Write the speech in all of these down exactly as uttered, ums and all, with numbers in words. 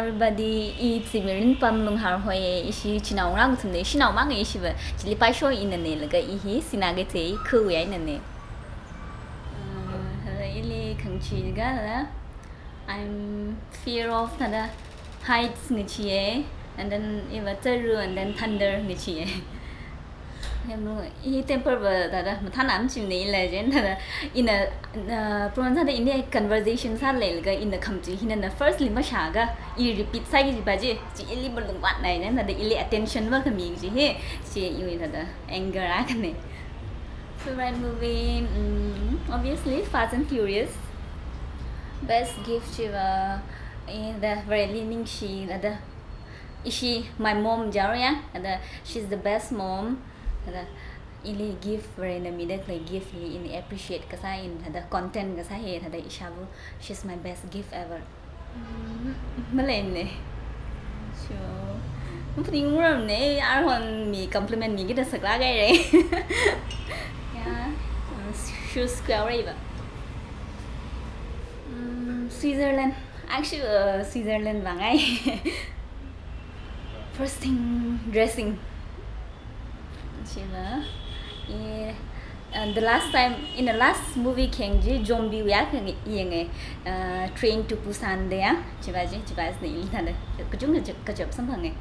Everybody, i Zimirin Pam Lunghar hoi, ishi chinaongarā kathumne, ishinaomang ishiva, chili paisho inane laga i hi Sinakeithei khawui einane. Uh, hala ili khangachee khala, I'm fear of thāda heights ngacheeya, and then iva tsaru, and then thunder ngacheeya. Hemlo, i temper va thāda mathānā machimne ila jen thāda ina, uh, pronunciation thāda ina conversation sālei laga ina khamachee hina na firstly mashākha i repeat sāki jiva chi, chi ili malungvātnei jen thāda ili attention va khami chi hi, chi iwui thāda anger akhane. Favorite movie, mm, obviously Fast and Furious. Best gift chiva, eh, thāda Vareli ningshi thāda ishi, my mom jaoya, thāda she's the best mom. Thāda ili gift Varena mida khalei gift hi ina appreciate kasā, ina thāda content kasā hi thāda ishāva, she's my best gift ever. Mm, maleine. So, maphaningrarmane, arhon mi compliment mikida saklāk haire. Yeah, mm, shoes kayāra iva. Mm, Switzerland. Actually, uh, Switzerland vāngai. First thing, dressing. Chiva, i, uh, the last time, in the last movie kheng chi, zombie wui akha yanga, uh, Train to Busan da ya, chiva chi, chiva isne ili thāda, kachungkha kachap, kachap samphanga.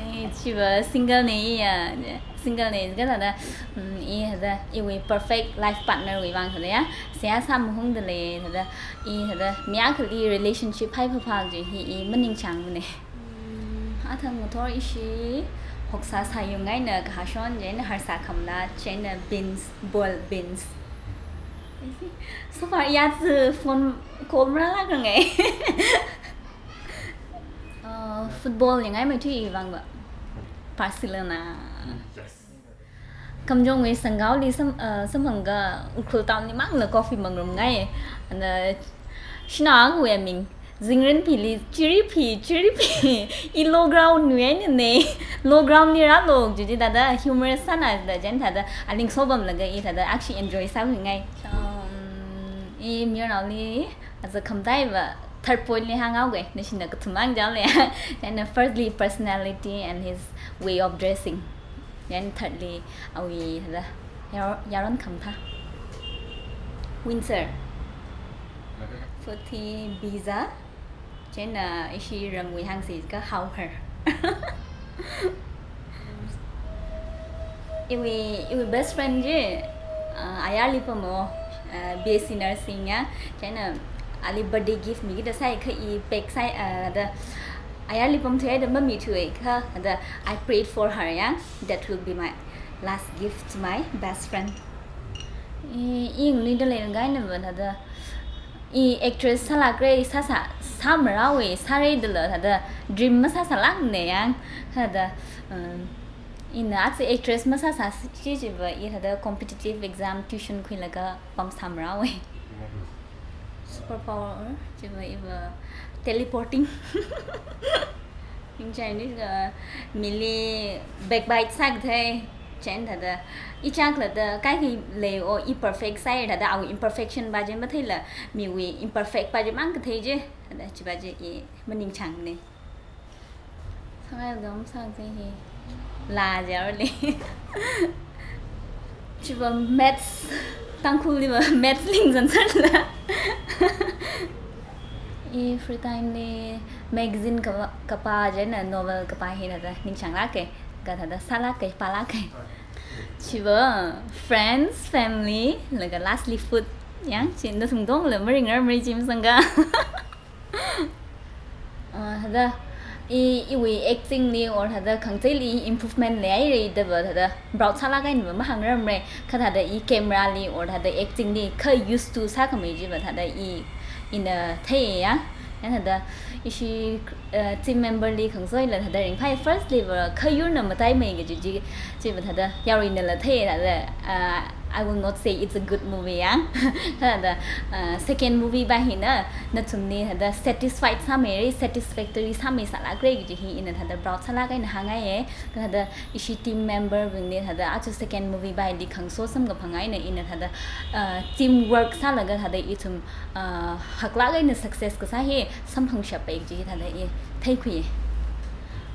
Eh, chiva single ne i ya, single ne, kha thāda, mm, i thāda, iwui perfect life partner wui vang thāda ya, seihā sāmahungdalei thāda, i thāda, mi akhali relationship haiphāphā chi hi i maningchāngmane. Mm, athang ngathor ishi hoksā sāyungngaina kahashon chieina harsā khamla chieina beans, boiled beans. So far, i aja phone call marālākrangai. Uh, football yangngai maithui vangva. Barcelona. Yes. Kamjongwui Sanghaoli sam, uh, samphangakha Ukhrul townli mangla coffee mangrumngai. And, uh, shanao akhawui aming Zingrin phili, Chiri phi, Chiri phi, i low ground wui einane, low ground li rālok, chichi thāda humorous sāna thāda, chieina thāda, aling sopamlaga i thāda, akhashi enjoy sākhuingai. Um, i mayarnaoli, aja khamataiva, third point li hānghaoga, nashina kathum hāngchaole. Then, uh, firstly, personality and his way of dressing. Then thirdly, awui thāda, yar-, yaron khamathā. Windsor. Fourthly, Ibiza. Chieina ishi ramwui hāngsi kha Hauhar. Iwui, iwui best friend chi, uh, ayarli pamo, uh, B S C nursing ya. Chieina ali birthday gift mikida sāi kha i pack sāi, uh, thāda ayarli pamthuida mamithuakha, thāda I prayed for her ya. That will be my last gift to my best friend. I, i nganuida leingaina va thāda, i actress sālākra, sāsā, sāmarāwe, sāraidala thāda, dream masāsālākne yang, thāda, um, ina aja actress masāsā chi chiva, i thāda competitive exam tuition khuilaga pamsāmarāwe. Superpower, chiva iva teleporting. Ningchāngaina, mili backbite sākathei, chieina thāda, i chākhala thāda, kaikha lei o, i perfect sāi thāda, awui imperfection pa chi matheila, miwui imperfect pa chi mang kathei chi, thāda, chipa chi i maningchāngne. Sāngai dom sākathei hi. Laa jaole. Chiva maths, Tangkhulliva maths lingzan sāla. I free time li magazine kapa, kapa chieina novel kapa hi thāda ningchānglāke, kha thāda sālāke, pālāke. Chiva friends, family, laga lastly food. Yang, chi nathum tongla maringrarmara chi masangakha. Uh, thāda, i, iwui acting li or thāda khangateili improvement leihaira dava thāda proud sālāk eina va mahāngrarmara, kha thāda i camera li or thāda acting li kha used to sākhamei chiva thāda i, ina theiya. Yang thāda ishi, uh, team member li khangasoila thāda ringphai, first li va kha yurna mataimei kaji chi, chiva thāda yaruinala thei thāda, uh, I will not say it's a good movie, ya. Thāda, uh, second movie va hina, nathumli thāda satisfied sāmeira, satisfactory sāmeisālākra kaji hi ina thāda proud sālāk eina hāngngaiya. Thāda ishi team member bingli thāda aja second movie vali khangso samkaphang eina ina thāda, uh, teamwork sālaga thāda ithum, uh, haklāk eina success kasā hi samphangshappai kaji hi thāda i theikhui.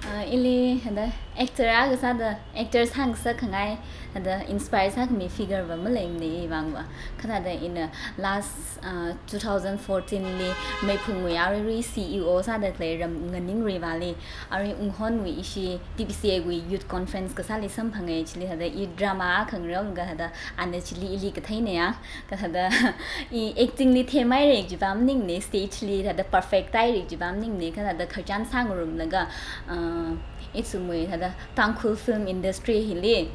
Uh, ili thāda actor akha sāda, actor sāngasakkhangai, thāda inspire sākhami figure va maleimana ivangva. Kha thāda ina last, uh, two thousand fourteen li Meiphungwui aruirui C E O sāda khalei Ramnganingrui vali, arui Wunghonwui ishi T B C A wui youth conference kasāli samphangai. Chili thāda i drama akha ngareolaga thāda ana chili ili katheina ya. Kha thāda i acting li themhaira kajiva maningmana, stage li thāda perfect tāhaira kajiva maningmana, kha thāda khararchan sāngarumlaga, uh, ithumwui thāda Tangkhul film industry hili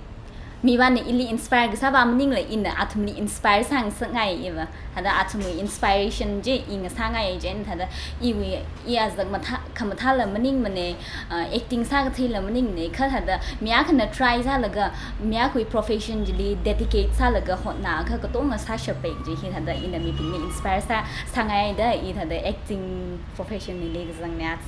mi vāna ili inspire kasāva maningla ina athumli inspire sāngasakngai iva. Thāda athumwui inspiration chi i ngasāngai, chieina thāda iwui, i azak mathā, khamathāla maningmana, uh, acting sākatheila maningmana, kha thāda mi akhana try sālaga, mi akhawui profession chili dedicate sālaga hotnakha katonga sāshappai kaji hi thāda ina mibingli inspire sā, sāngaida i thāda acting profession hili kazangna.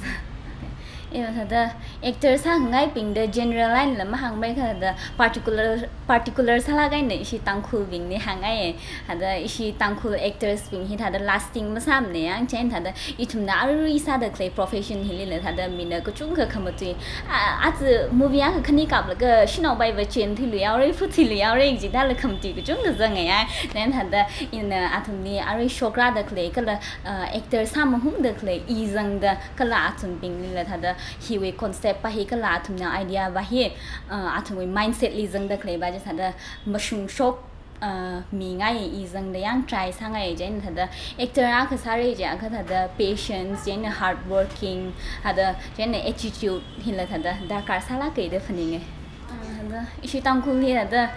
Ina thāda actor sāngaibingda general einala mahāngmei, kha thāda particular, particular sālāk eina ishi Tangkhulbingli hāngngaiya. Thāda ishi Tangkhul actors bing hi thāda lasting masāmana ya, chieina thāda ithumna aruirui sāda khalei profession hilila thāda mina kachungkha khamatui, a, aja movie akha khani kaplaga shanao bai va chenthuiluihaora, phuthuiluihaora kaji thāla khamatui kachungkha zanga ya. Then thāda ina athumli arui shokrāda khalei kala, uh, actor sāmahungda khalei i zangda kala athumbinglila thāda hiwui concept va hi kala athumna idea va hi, uh, athumwui mindset li zangda khalei va chi thāda mashungshok, uh, mingai i zangda yang try sāngai, chieina thāda actor akha sāra chiakha thāda patience, chieina hard working, thāda chieina attitude hila thāda darkar sālāka da phaninga. Ah, thāda ishi Tangkhul hi thāda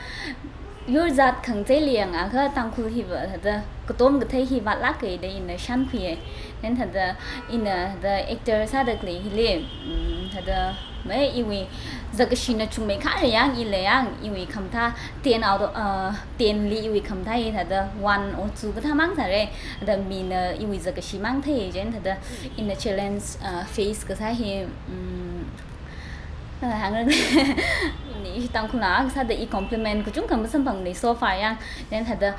yurzat khangateili yangakha Tangkhul hiva thāda katom kathei hi vātlāka da ina shānkhuiya. Then thāda ina thāda actor sāda khalei hili, mm, thāda mai iwui zakashina chungmeikharā yang ila yang iwui khamathā ten out of, uh, ten li iwui khamathā hi thāda one or two kathāmang sāra. Thāda mina iwui zakashi mang thei, chieina thāda ina challenge, uh, face kasā hi, mm, ah, hāngra. Ina ishi Tangkhulnao akha sāda i compliment kachungkha masamphangmana so far yang. Then thāda,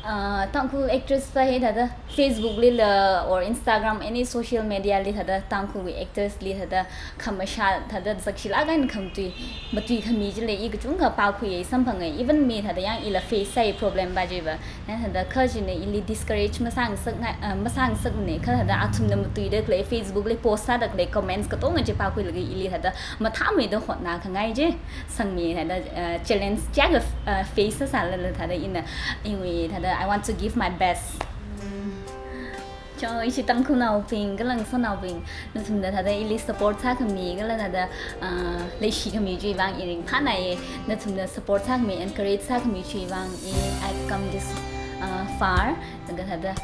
uh, Tangkhul actress va hi thāda Facebook lila or Instagram, any social media li thāda Tangkhulwui actors li thāda khamashat thāda zakshilāk eina khamatui, matuikhami chila i kachungkha pākhuiya, samphanga. Even mi thāda yang ila face sāi problem va chiva. Then thāda kha china ili discourage masāngasakngai, uh, masāngasakmana, kha thāda athumna matuida khalei, Facebook li post sāda khalei comments katonga chi pākhuilaga ili thāda mathāmeida hotnakhangai chi sangmi, thāda, uh, challenge chiyākha, uh, face sāsālala thāda ina iwui thāda I want to give my best. Cho, ishi Tangkhulnaobing kala ngasotnaobing, nathumna thāda ili support sākhami kala thāda, ah, leishikhami chiwui vang i ringphānāya. Nathumna support sākhami, encourage sākhami chiwui vang i, I've come this, ah, far. Laga thāda,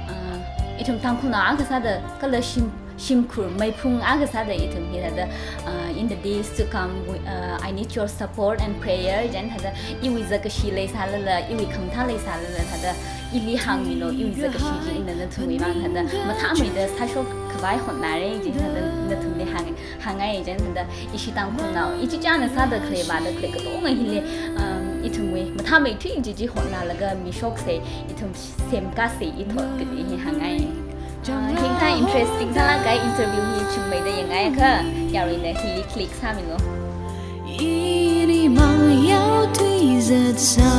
ah, ithum Tangkhulnao akha sāda kala shim, shimkhur Meiphung akha sāda ithum hi thāda, ah, in the days to come, we, ah, I need your support and prayer. Chieina thāda iwui zakashi leisālala, iwui khamathā leisālala thāda ili hāngmilu, iwui zakashi chi ina nathumwui vang thāda mathāmeida sāshok khavai hotnāra, chi thāda nathumli hāng, hāngngai. Chieina thāda ishi Tangkhulnao ichichāna sāda khalei vāda khalei katonga hili, um, ithumwui mathāmeithui chi chi hotnālaga mishoksa, ithum semkasa i thot kaji hi hāngngai. Ah, hikathā interesting sālāk kahai interview hi chungmeida yangakha, yaruina hili click sāmilu. Inimang yaothuizatsa.